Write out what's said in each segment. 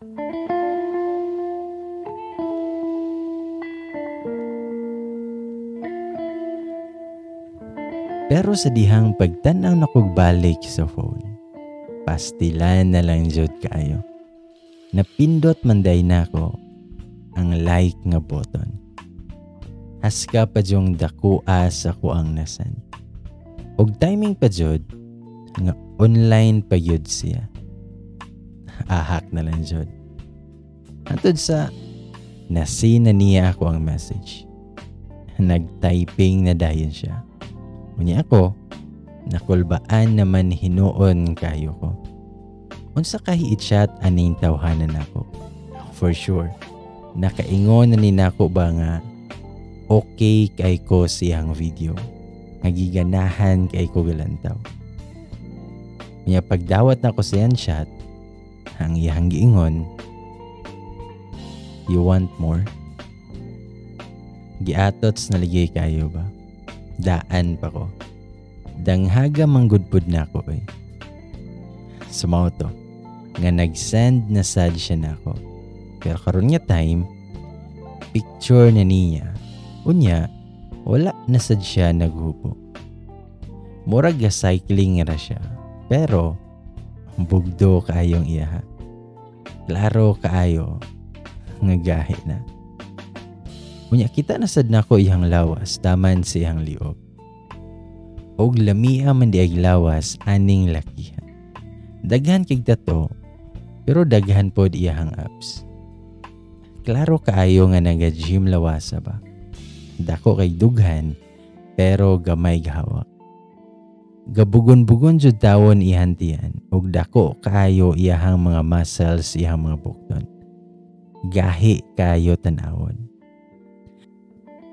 Pero sa dihang pagtan-aw na kog balik sa phone, pastilan na lang jud kaayo. Napindot man day nako ang like nga button. Haska pa jung dakua sa kuang nasan. Og timing pa jud nga online pa jud siya. Ahak na lang jud. Hantod sa nasina niya ako ang message. Nag-typing na dayon siya. Unya ako, nakulbaan naman hinuon kayo ko. Unsa kahi i-chat aning tawhanan nako? For sure, nakaingon na ni nako ba nga okay kay ko siyang video. Nagiganahan kay ko galantaw. Unya pagdawat nako siyang chat, ang iyang giingon, "You want more?" Giatots naligay kayo ba? Daan pa ko. Danghaga manggudpud na ako eh. Sumaw to, nga nag-send na sad siya na ako. Pero karon nga time, picture na niya. Unya, wala na sad siya naghubo. Murag ga-cycling ra siya. Pero, bugdo kaayong iyaha. Klaro kaayo, nga gahi na. Unya, kita na sad nako iyang lawas, taman sa iyang liog. Og lamia man di ag lawas aning lakiha. Daghan kig tato, pero daghan pod iyang abs. Klaro kaayo nga naga-gym lawasa ba. Dako kay dughan, pero gamay gahawak. Gabugon-bugon jud tawon iyang tiyan, ug dako kaayo iyahang mga muscles, iyang mga bukton. Gahi kaayo tan-awon.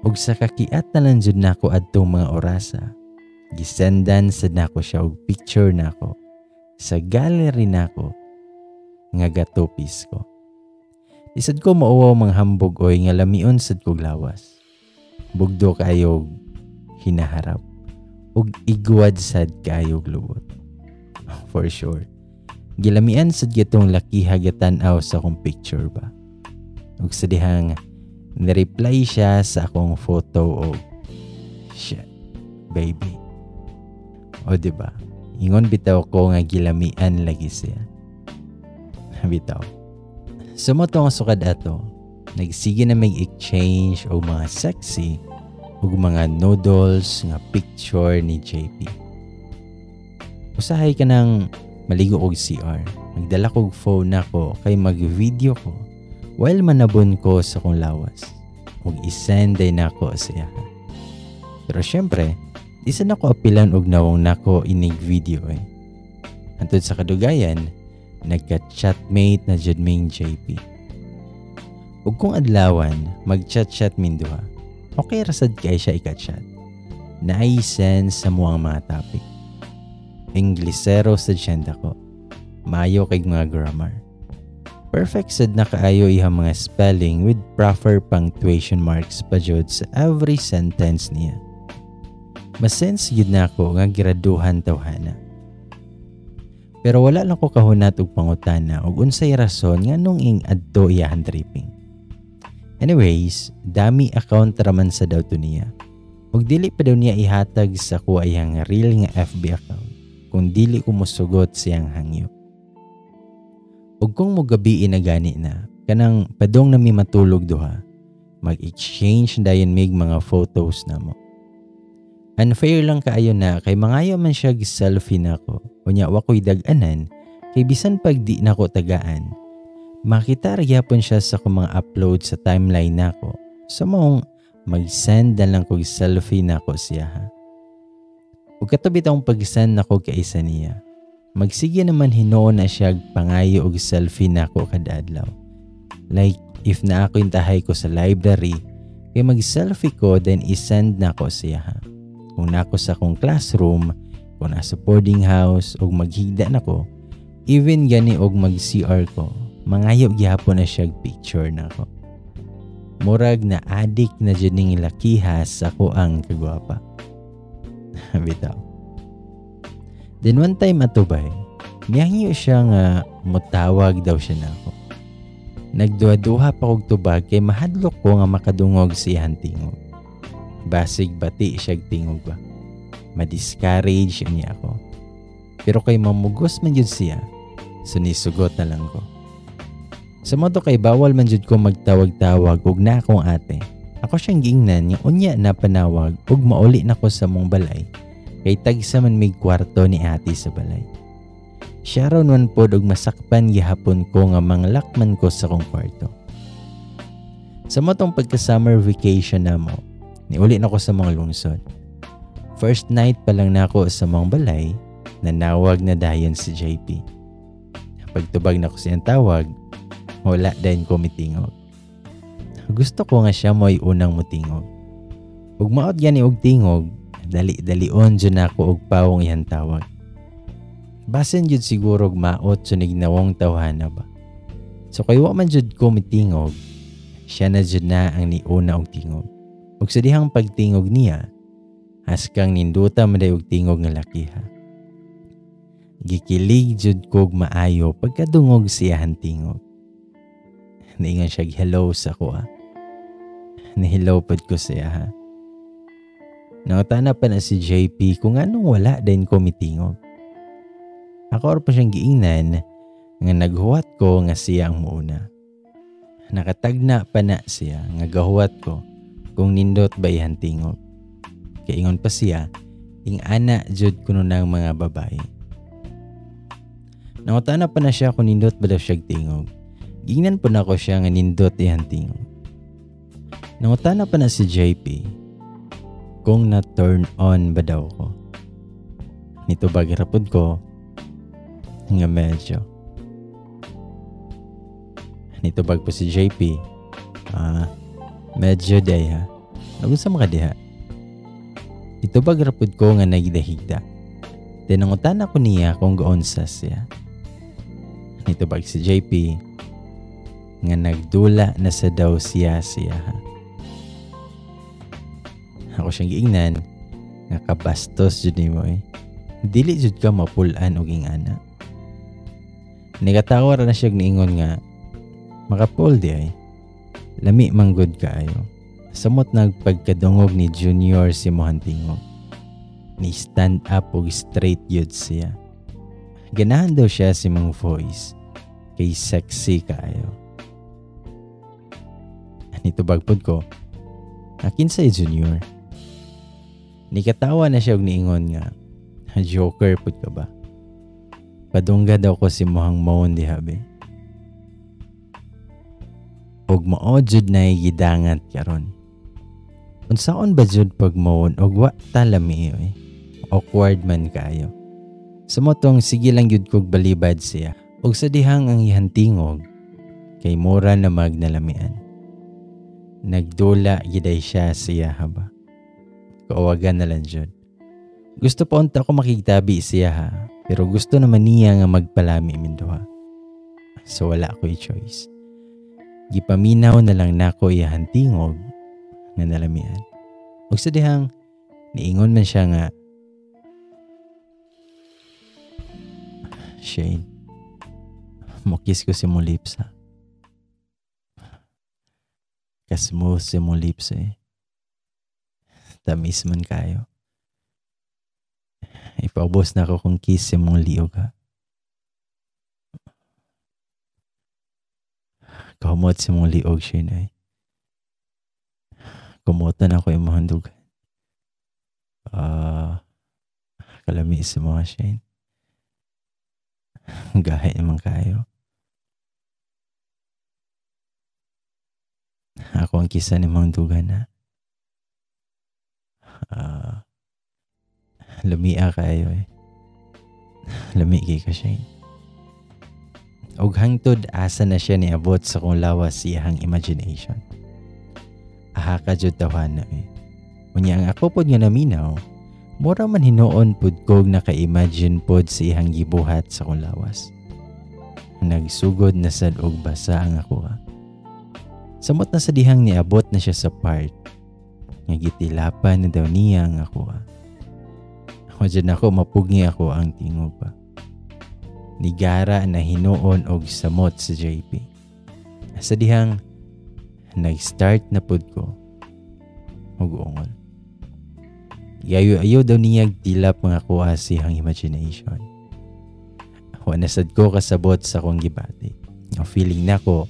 Ug sa kakiat na lang jud nako adtong mga orasa, gisendan sad nako siya og picture nako sa gallery nako nga gatupis ko. Di sad ko mauwaw mga hambog oy nga lamion sad kog lawas. Bugdo kaayo hinaharap ug igwad sad kaayo lubot. For sure, gilamian sad gitong lakiha gatan-aw sa akong picture ba. Ug sa dihang nireply siya sa akong photo og shit, baby. O diba? Ingon bitaw ko nga gilamian lagi siya. Bitaw. Sumoto ang sukad ato, nagsige na may exchange og mga sexy ug mga noodles nga picture ni JP. Usahay ka nang maligo og CR. Magdala kog phone nako kay mag-video ko while manabon ko sa kong lawas. Ug isend day nako siya. Pero syempre, di sa nako apilan og nawong nako inig video eh. Antod sa kadugayan, nagka-chatmate na jud ming JP. Ug kung adlawan, mag-chat-chat min duha. Okay ra sad kay siya ika-chat. Naay sense sa muang mga topic. Inglesero sad siya dako. Maayo kay mga grammar. Perfect sad na kaayo iyang mga spelling with proper punctuation marks pa jud sa every sentence niya. Masense gyud nako nga graduhan tawhana. Pero wala lang ko kahunat og pangutana og unsay rason nganong ing adto iyahan tripping. Anyways, dami account raman sa daw to niya. Og dili pa daw niya ihatag sa kuha iyang real nga FB account kung dili ko mosugot siyang hangyo. Og kung mogabi na gani na, kanang padong nami matulog duha, mag-exchange dayon mig mga photos namo. Unfair lang kaayo na kay mangayo man siya selfie nako. Unya wa ko'y dag-anan kay bisan pag di nako tagaan, makita ra gyapon siya sa akong mga upload sa timeline nako. So maong mag-send na lang kog selfie nako siya ha. Ug kato bitawng pag-send nako kaysa niya, magsige naman hinuon na siya pangayo og selfie nako kada adlaw. Like if naa ko intahay ko sa library, kay mag-selfie ko then i-send nako siya ha. Kung nako sa akong classroom, kung nasa boarding house og maghigda nako, even gani og mag-CR ko, mangayo gihapon na siya picture nako. Murag na addict na jud ning lakiha sa ako ang kagwapa. Bitaw. Then one time atubay, niyangyo siya nga mutawag daw siya nako. Nagduha-duha pa kog tubag kay mahadlok ko nga makadungog sa iyang tingog. Basig bati siyag tingog ba. Ma-discourage niya ako. Pero kay mamugos man jud siya, so nisugot na lang ko. Sa modo kay bawal man jud ko magtawag-tawag og na akong ate. Ako siyang giingnan nga unya na panawag ug mauli na ko sa mong balay kay tagsa man mig kwarto ni ate sa balay. Siya raw man pod og masakpan gihapon ko nga manglakman ko sa kong kwarto. Sa motong pagka-summer vacation namo, niuli na ko sa mga lungsod. First night pa lang nako sa mga balay, nanawag na dayon si JP. Pagtubag na ko siyang tawag, wala din ko mitingog. Gusto ko nga siya mo'y unang mutingog. Ug maot gani og tingog, dali-dalion jud nako og pawong iyang tawag. Basin jud siguro og maot sunig nawong tawhana ba. So kay wa man jud ko mitingog, siya na jud na ang niuna og tingog. Ug sa dihang pagtingog niya, haskang ninduta man day og tingog nga lakiha. Gikilig jud kog maayo pagkadungog siya tingog. Niingon siya hello sa kuha. Nihilaw pod ko siya ha. Nangutana pa na si JP kung anong wala din ko mitingog. Ako pa siyang giingnan nga naghuwat ko nga siya ang muuna. Nakatagna pa na siya nga gahuwat ko kung nindot ba iyang tingog. Kaingon pa siya, ing ana jud kuno ng mga babae. Nangutana pa na siya kung nindot ba daw siya tingog. Giingnan po na ko siya nga nindot iyang tingog. Nangutana pa na si JP kung na-turn on ba daw ko. Nitubag rapod ko nga medyo. Nitubag po si JP, medyo day ha. Nagunsa mo ka diha? Itubag rapod ko nga nagdahigda. Then nangutana ko niya kung gaunsa siya. Nitubag si JP nga nagdula na sa daw siya siya ha. Ako siyang giingnan nga kabastos jud nimo eh. Dili jud ka mapulan og ingana. Nigatawa ra na siya niingon nga makapul di ay. Lami manggod kaayo. Samot nagpagkadungog ni Junior si Mohantingog. Ni stand up og straight yun siya. Ganahan daw siya si mang voice kay sexy kaayo. Nitubag pod ko, akin sa Junior. Nikatawa na siya og niingon nga, joker pod ka ba? Padungga daw ko si mohang moon diha be. Og mao jud na gidangat karon. Unsaon ba jud pag moon og wa ta lami oy? Awkward man kayo. Sumotong sige lang jud kog balibad siya. Og sa dihang ang iyang tingog kay mura na magnalamian. Nagdula giday siya siya haba. Kaawagan na lang jud. Gusto pa unta ko makigtabi siya ha, pero gusto naman niya nga magpalami minduha. So wala ko'y choice. Gipaminaw na lang nako iyang tingog nga nalamian. Ug sa dihang niingon man siya nga, Shane, mokis ko si mong lips ha. Kasmooth si mong lips eh. Tamis man kayo. Ipaubos na ako kung kiss si mong liog ha. Kahumot si mong liog, Shane ay. Kumutan ako yung mahandugan. Kalami si mga Shane. Gahay naman kayo. Ako ang kisa ni mga dugan na. Lumia kayo eh. Lumi kay ka, Shane. Og hangtod asa na siya niabot sa kung lawas siyang imagination. Aha ka jud tawana eh. Unya ang ako pod nga naminaw, mura man hinuon pod kog naka-imagine pod sa iyang gibuhat sa kong lawas. Nagsugod na sad og basa ang ako ha. Samot na sa dihang niabot na siya sa part nga gitilapan na daw niya ang ako ha. Ako dyan ako mapugngi ako ang tingog pa. Nigara na hinuon og samot si JP. Sa dihang nag-start na pud ko og ungol. Gayo-ayo daw niya tilap mga kuha siyang imagination. Wa na sad ko kasabot sa akong gibati. Ang feeling nako,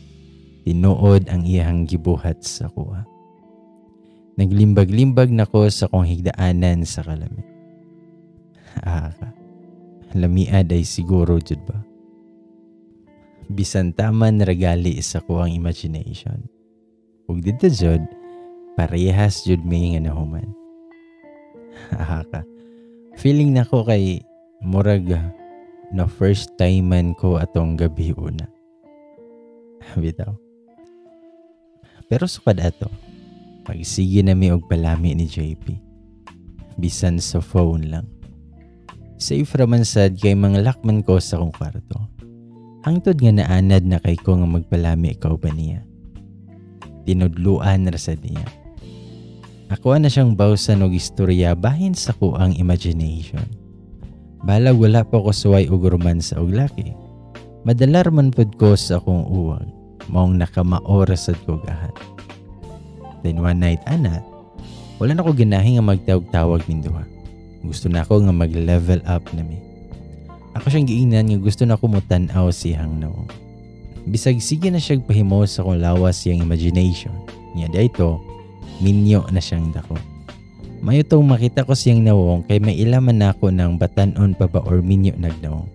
tinuod ang iyang gibuhat sa kuha. Naglimbag-limbag nako sa akong higdaanan sa kalami. Ah, lamiad ay siguro jud ba? Bisan taman regali sa kuang imagination. Ug didto jud, parehas jud mi nga nahuman. Ah, ka. Feeling nako kay murag na first time man ko atong gabi una. Bitaw. Pero sukad ato, pagsige na mi og palami ni JP. Bisan sa phone lang. Safe raman sad kay mga lakman ko sa akong kwarto. Hangtod nga naanad na kay ko nga magpalami ikaw ba niya. Tinudluan ra sad niya. Ako na siyang bawsan og istorya bahin sa kuang imagination. Balag wala pa ko suway og romansa og laki. Madalar man pud ko sa akong uwag, maong nakamao ra sad ko gahat. Then one night ana, wala na ko ganahi nga magtawag-tawag ning duha. Gusto na ako nga mag-level up na mi. Ako siyang giingnan nga gusto na ko motan-aw siyang nawong. Bisag sige na siyang pahimo sa akong lawas siyang imagination. Nya dayto, minyo na siyang dako. Mayo tong makita ko siyang nawong kay may ilaman nako ng batanon pa ba or minyo nagnawong.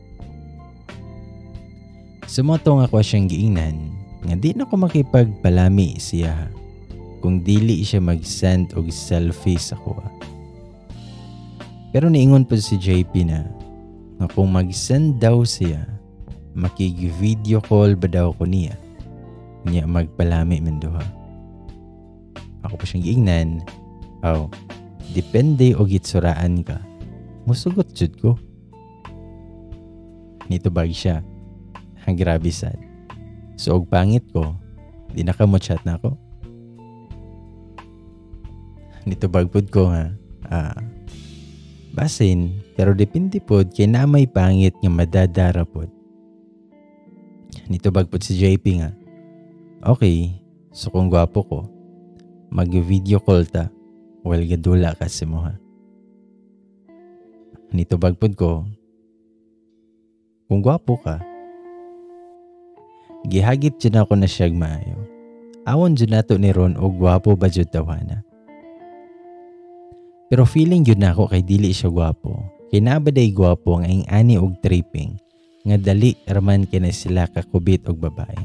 Sumoto nga ko siyang giingnan nga di na ko makipagpalami siya kung dili siya mag-send og selfie sa kuha. Pero niingon po si JP na nga kung mag-send daw siya, makig-video call ba daw ko niya? Niya magpalami man duha. Ako pa siyang giingnan, aw, depende og gitsuraan ka. Musugot jud ko. Nitubag siya. Ang grabe sad. So og pangit ko, di na ka mo chat na ako. Nitubag pud ko nga, basin, pero depende pod kay na may pangit nga madadara pod. Nitubag pod si JP nga, okay, so kung gwapo ko, mag-video call ta, while gadula ka si mo ha. Nitubag pod ko, kung gwapo ka, gihagit dyan ako na siyag maayo. Awon dyan nato ni Ron o gwapo ba dyan tawana. Pero feeling yun na ako kay dili siya gwapo. Kay nabaday gwapo ang ing ani og tripping nga dali raman kay na sila kakubit og babae.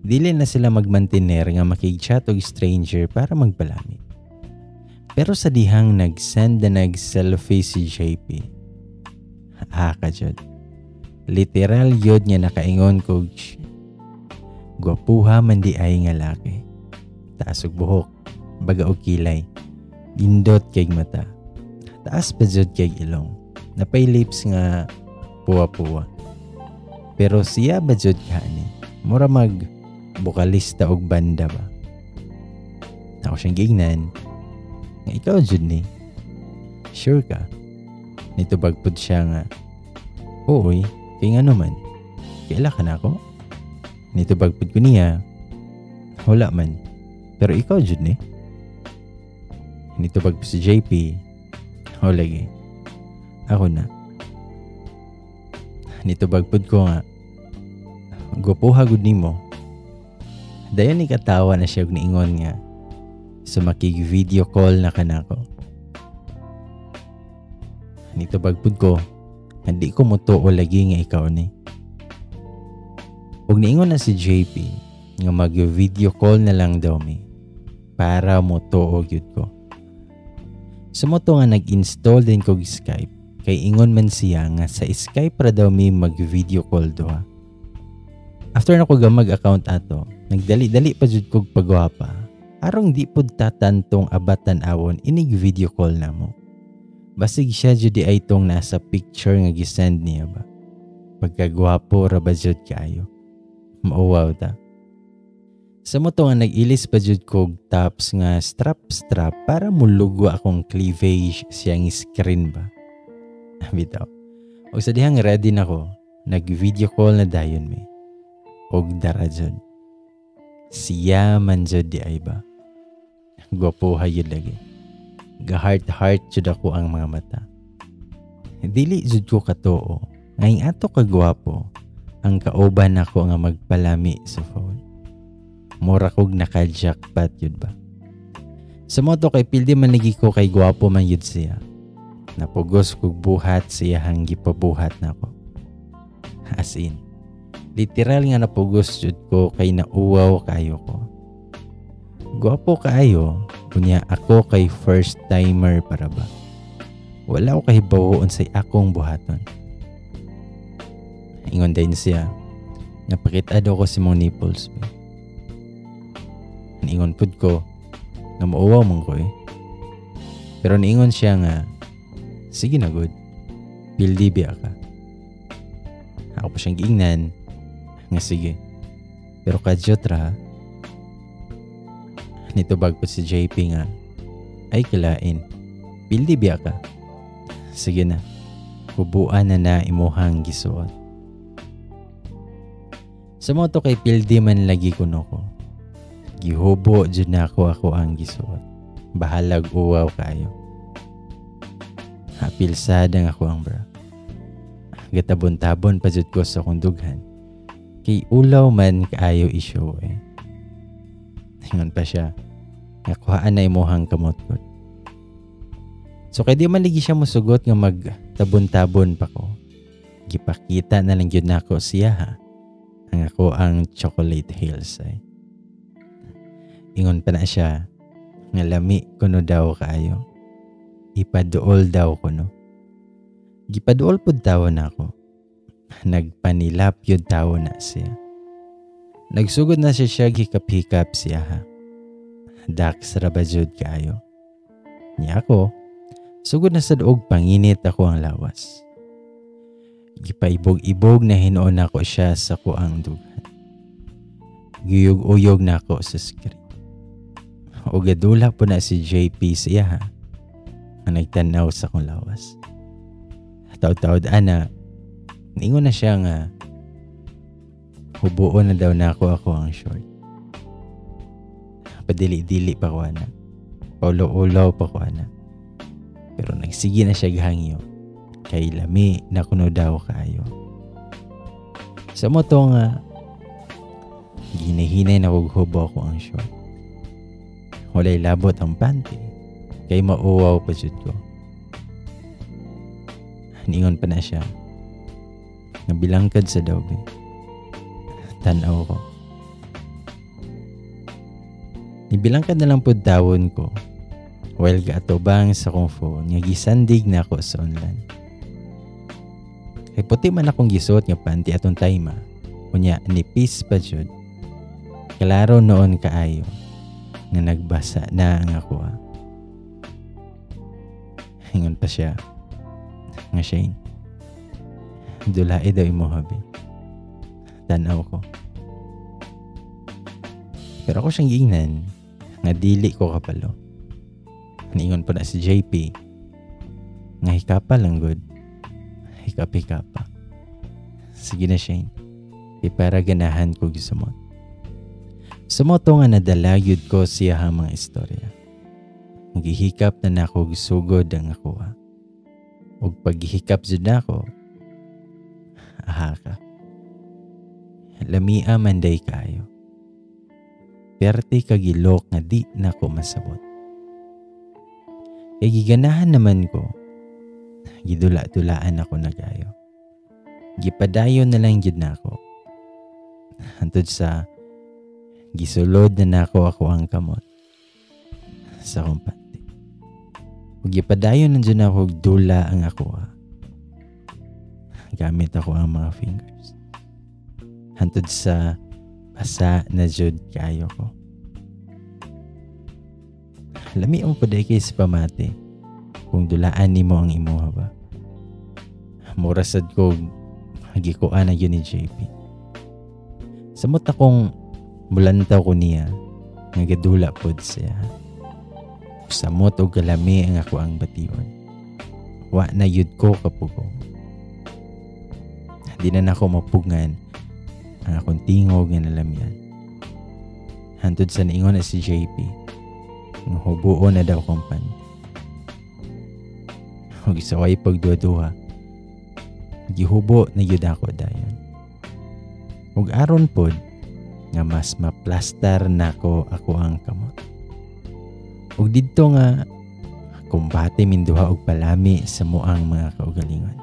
Dili na sila magmantiner nga makig-chat og stranger para magpalami. Pero sa dihang nag-send na nag-selfie si JP, ah ka jud. Literal yun nga nakaingon kog gwapuha man di ay nga laki. Taas og buhok, baga og kilay. Gindot kay mata. Taas pa jud kay ilong. Napay lips nga puwa-puwa. Pero siya ba jud kaani? Mura mag bokalista og banda ba? Ako siyang giingnan nga ikaw jud ni. Sure ka? Nitubag pud siya nga, ooy, kay nga naman, kaila ka na ako? Nitubag pud ko niya, wala man, pero ikaw jud ni. Nitubag po si JP, o lagi, ako na. Nitubag pud ko nga, gwapuha gud nimo. Dayon ni katawa na siya og niingon nga, so makig-video call na ka nako. Nitubag pud ko, hindi ko mutuo lagi nga ikaw ni. Ug niingon na si JP nga mag-video call na lang daw mi para mutuo gyud ko. Sumoto nga nag-install din kog Skype kay ingon man siya nga sa Skype ra daw mi mag-video call duha. After na ko mag-account ato, nagdali-dali pa jud kog pagwapa. Arong di pud tatantong abatan awon inig video call namo. Basig siya jud di ay tong nasa picture nga gisend niya ba. Pagkagwapo ra ba jud kaayo. Mauwaw ta. Sa mo to nga nag-ilis pa jud kog tops nga strap-strap para mulugwa akong cleavage siyang screen ba. Bitaw. Og sa dihang ready na ko, nag-video call na dayon mi. Og dara jud. Siya man jud di ay ba. Gwapo hayod lagi. Ga-heart-heart jud ako ang mga mata. Dili jud ko katuo. Ngayong ato kagwapo, ang kauban nako nga magpalami sa phone. Mura kog naka-jackpot yun ba. Sa moto kay pildi man lagi ko kay gwapo man yun siya. Napugos kog buhat siya hang gipabuhat nako. As in, literal nga napugos jud ko kay nauwaw kayo ko. Gwapo kaayo, kunya ako kay first timer para ba. Wala ko kahibawo unsay akong buhaton. Ingon din siya, napakita daw ko si mong nipples. Ba. Ingon pud ko, nga mauwaw man ko eh. Pero niingon siya nga, sige na good, pildi biya ka. Ako pa siyang giingnan, nga sige. Pero kadyot ra, nitubag po si JP nga, ay kilain, pildi biya ka. Sige na, hubuan na na imuhang gisuot. Sa moto kay pildi man lagi kuno ko. Gihubo jud na ako ang gisuot. Bahalag uwaw kayo. Hapilsad ang ako ang bra. Gatabon-tabon pa jud ko sa akong dughan. Kay ulaw man kaayo i-show eh. Ingon pa siya, nga kuhaan na imuhang kamot ko. So kay di man lagi siya musugot nga magtabon-tabon pa ko. Gipakita na lang gyud nako siya ha. Ang ako ang chocolate hills ay. Ingon pa na siya nga lami kuno daw kaayo. Ipaduol daw kuno. Gipaduol pud tawo nako. Nagpanilap yun tawo na siya. Nagsugod na siya hikap-hikap siya ha. Dax ra ba jud kaayo. Niya ako, sugod na sad og panginit ako ang lawas. Gipaibog-ibog na hinuon nako siya sa kuang dughan. Giyog-uyog nako sa screen. O gadula po na si JP siya ha, ang nagtanaw sa akong lawas. Taod-taod ana, niingon na siya nga hubuon na daw nako ako ang short. Padili-dili pa ko ana. Paulo-ulaw pa ko ana. Pero nagsige na siya gahangyo. Kay lami na kuno daw kaayo. Sa mo to nga, ginahinay na kog hubo ako ang short. Walay labot ang panty. Kay mauwaw pa jud ko. Niingon pa na siya. Nabilangkad sa daw be. Tanaw ko. Nibilangkad na lang po dawon ko. While gaatubang sa kong phone, nga gisandig na ako sa online. Kay puti man akong gisuot nga panty atong time ah. Unya, nipis pa jud. Klaro noon kaayo nga nagbasa na ang ako ah. Ingon pa siya nga Shane, dulae daw imo habi. Tanaw ko. Pero ako siyang giingnan nga dili ko kapalo. Niingon po na si JP nga hikapa lang good. Hikap-hikapa. Sige na Shane, kay para ganahan ko gisumot. Sumoto nga nadala yun ko siya ang mga istorya. Gihikap na nako gisugod ang ako ha. Ug paghihikap jud nako, aha ka. Lamia man day kaayo. Perte kagilok nga di nako masabot. Kay giganahan naman ko, gidula-dulaan ako nagayo. Gipadayon na lang gid nako. Hantod sa gisulod na nako ako ang kamot sa akong panty. Ug gipadayon na jud nako og dula ang ako ha. Gamit ako ang mga fingers. Hantod sa basa na jud kaayo ko. Lami ang puday kay sa pamati kung dulaan nimo ang imuha ba. Mura sad ko gikuan na yun ni JP. Samot akong mulantaw ko niya nga gadula pod siya. Samot og kalami ang ako ang bation. Wa na yud ko kapugong. Di na nako mapugngan ang akong tingog nga nalamian. Hantod sa niingon na si JP nga hubuon na daw kong panty. Ug sa way pagduha-duha, gihubo na gyud ako dayon. Ug aron pod nga mas maplastar nako ako ang kamot. Ug didto nga kumbate minduha og palami sa muang mga kaugalingon.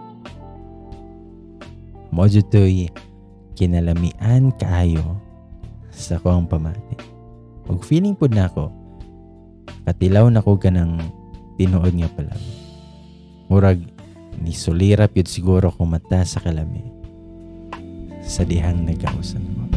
Mao jud to'y kinalamian kaayo sa akong pamati. Ug feeling pod nako katilaw nako kanang tinuod nga palami. Murag nisulirap yun siguro kung mata sa kalami sa dihang nagkausan ko.